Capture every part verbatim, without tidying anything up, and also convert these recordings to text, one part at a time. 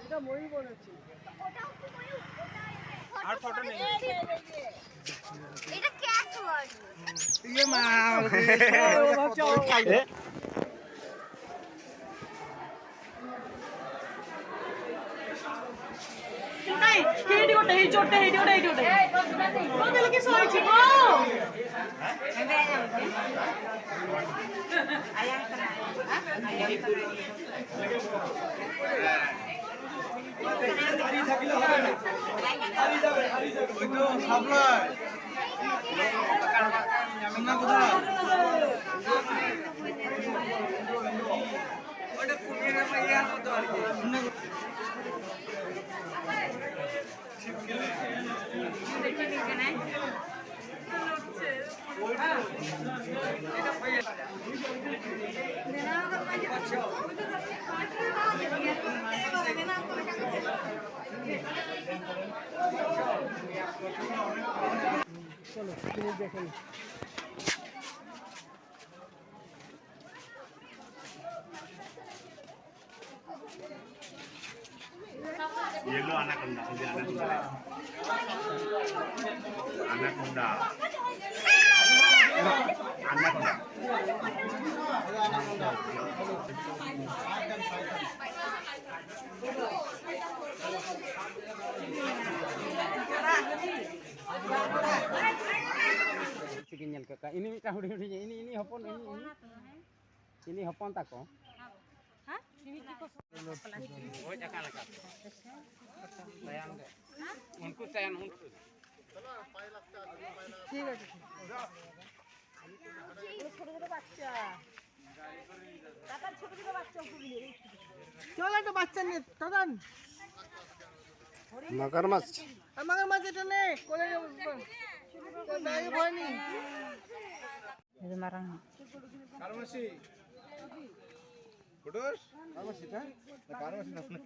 এটা ময়ূর মনে হচ্ছে। আর ফটো নেই। এটা ক্যাট ওয়ার্ড। ইয়ে মা, এই, এই দিকে ওটা, এই চোরটা, এই দিকে ওটা, এই দিকে ওটা। ও, তাহলে কিছু হয়েছে গো। ওই তো সাপ্লাই। সোনা কোথায়? ওটা কুমিরের ইয়ার মতো আর কি। চলো, জিনিস দেখে নিই। Yellow anaconda, anaconda. Anaconda. Anaconda. ᱛᱮᱜᱮᱧ ᱧᱮᱞ ᱠᱮᱫ ᱠᱚᱣᱟ᱾ ᱤᱱᱤ ᱢᱤᱫᱴᱟᱝ ᱦᱩᱰᱤᱧ ᱦᱩᱰᱤᱧ, ᱤᱱᱤ, ᱤᱱᱤ ᱦᱚᱯᱚᱱ, ᱤᱱᱤ, ᱤᱱᱤ᱾ ᱪᱤᱞᱤ ᱦᱚᱯᱚᱱ ᱛᱟᱠᱚ? ᱜᱚᱡ ᱟᱠᱟᱱ ᱞᱮᱠᱟ᱾ ᱛᱟᱭᱟᱱ ᱜᱮ᱾ ᱩᱱᱠᱩ ᱛᱟᱭᱟᱱ, ᱩᱱᱠᱩ᱾ ᱴᱷᱤᱠ ᱟᱪᱷᱮ, ᱴᱷᱤᱠ ᱟᱪᱷᱮ᱾ ছোট ছোট বাচ্চা। দাদার ছোট ছোট বাচ্চা, ওগুলো নিয়ে। চল, একটা বাচ্চা নিয়ে, দাদান। মগরমাছ। আর মগরমাছ এটা নে, কোলে নে, ব্যাগে ভয় নেই। এই যে মারাং। কারমাসি। কুটুস? কারমাসি, হ্যাঁ? না, কারমাসি না, না।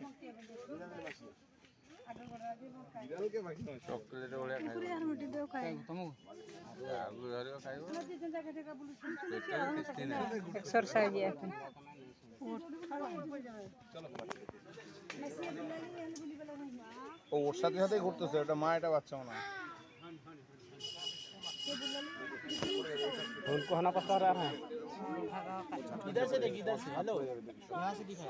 ଚକୋଲେଟ ଭଳିଆ ଖାଇବ। ଆଳୁ ଧରିବ ଖାଇବ। ପେଟରେ କିଛି ନାହିଁ। ଏକ୍ସରସାଇଜ ଇଏ ପାଇଁ। ও ওর সাথে সাথেই ঘুরতেছে, ওটা মা, এটা বাচ্চা মনে হয়। उनको खाना पसंद आ रहा है। इधर से देख, इधर से। हेलो, यहाँ से दिखा।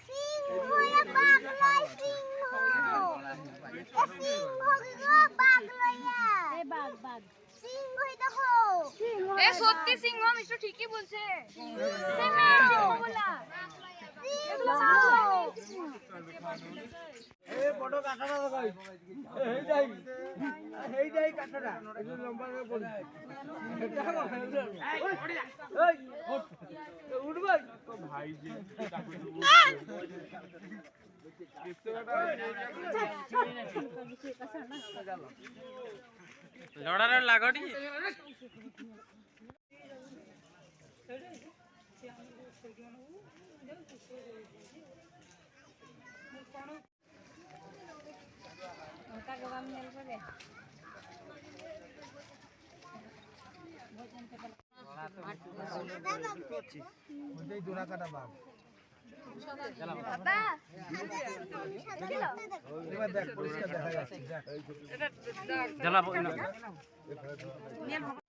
সিংহ, এ বাঘ লয়, সিংহ। এ সিংহ গো, বাঘ লয়া। এ বাঘ, বাঘ। সিংহ, এই দেখো। এ সত্যি সিংহ, মিষ্টি ঠিকই বলছে। সে মেয়ে সিংহ বলা। সিংহ। এই বড় কাঁটাটা দেখো। এই যাই। এই যাই কাঁটাটা। একটু লম্বা করে বলি। এই, এই, উঠবে। তো ভাই যে লড়ার লাগো টি। ᱚᱱᱠᱟ ᱜᱮ ᱵᱟᱢ ᱧᱮᱞ ᱠᱚᱜᱮ? ᱵᱷᱳᱡᱽ ᱮᱢ ᱪᱟᱵᱟ ᱞᱮᱠᱷᱟᱱ᱾ ᱚᱱᱛᱮ ᱫᱚ ᱚᱱᱟ ᱠᱟᱴᱟ ᱵᱟᱝ᱾ ᱵᱟᱵᱟ᱾ ᱮᱵᱟᱨ ᱫᱮᱠᱷ, ᱯᱚᱨᱤᱥᱠᱟᱨ ᱫᱮᱠᱷᱟ ᱡᱟᱪᱪᱷᱮ, ᱫᱮᱠᱷ᱾ ᱧᱮᱞ ᱦᱚᱸ